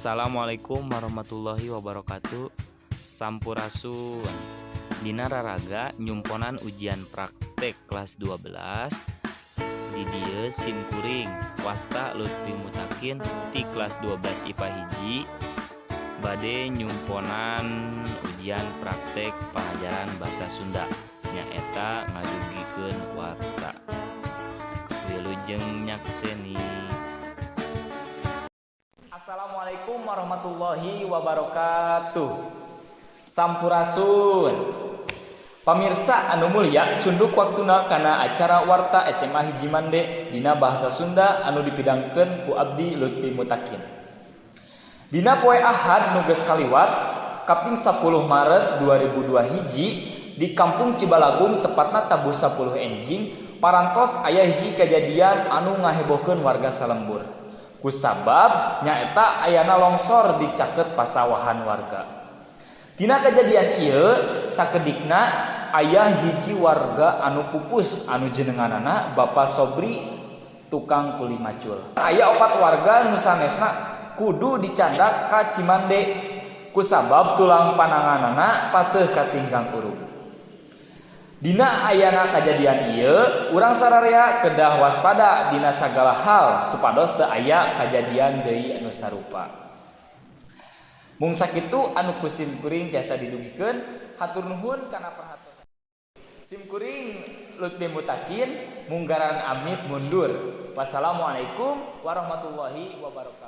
Assalamualaikum warahmatullahi wabarakatuh. Sampurasun. Dina raraga nyumponan ujian praktek kelas 12 di dieu sim kuring wasta Lutfi Mutakin ti kelas 12 IPA 1 bade nyumponan ujian praktek pengajaran bahasa Sunda nyaeta ngadugikeun warta. Wilujeng nyakseni. Assalamualaikum warahmatullahi wabarakatuh. Sampurasun. Pamirsa anu mulia, cunduk waktuna kana acara Warta SMA 1 Mande dina bahasa Sunda anu dipidangkeun ku abdi Lutfi Mutakin. Dina poe Ahad nu geus kaliwat kaping 10 Maret 2002 hiji di Kampung Cibalagung tepatna tabuh 10 enjing parantos aya hiji kejadian anu ngahebohkeun warga salembur. Kusabab nyaeta ayana longsor di caket pasawahan warga. Dina kejadian ieu sakedikna aya hiji warga anu pupus anu jenenganana Bapak Sobri tukang kuli macul. Aya 4 warga nu sanesna kudu dicandak ka Cimande kusabab tulang pananganana pateuh katinggang urug. Dina ayana kajadian ieu urang sararea kedah waspada dina sagala hal supados teu aya kajadian deui anu sarupa. Mung sakitu anu ku sim kuring tiasa didugikeun, hatur nuhun kana perhatosan. Sim kuring Lutfi Mutakin munggaran amit mundur. Wassalamualaikum warahmatullahi wabarakatuh.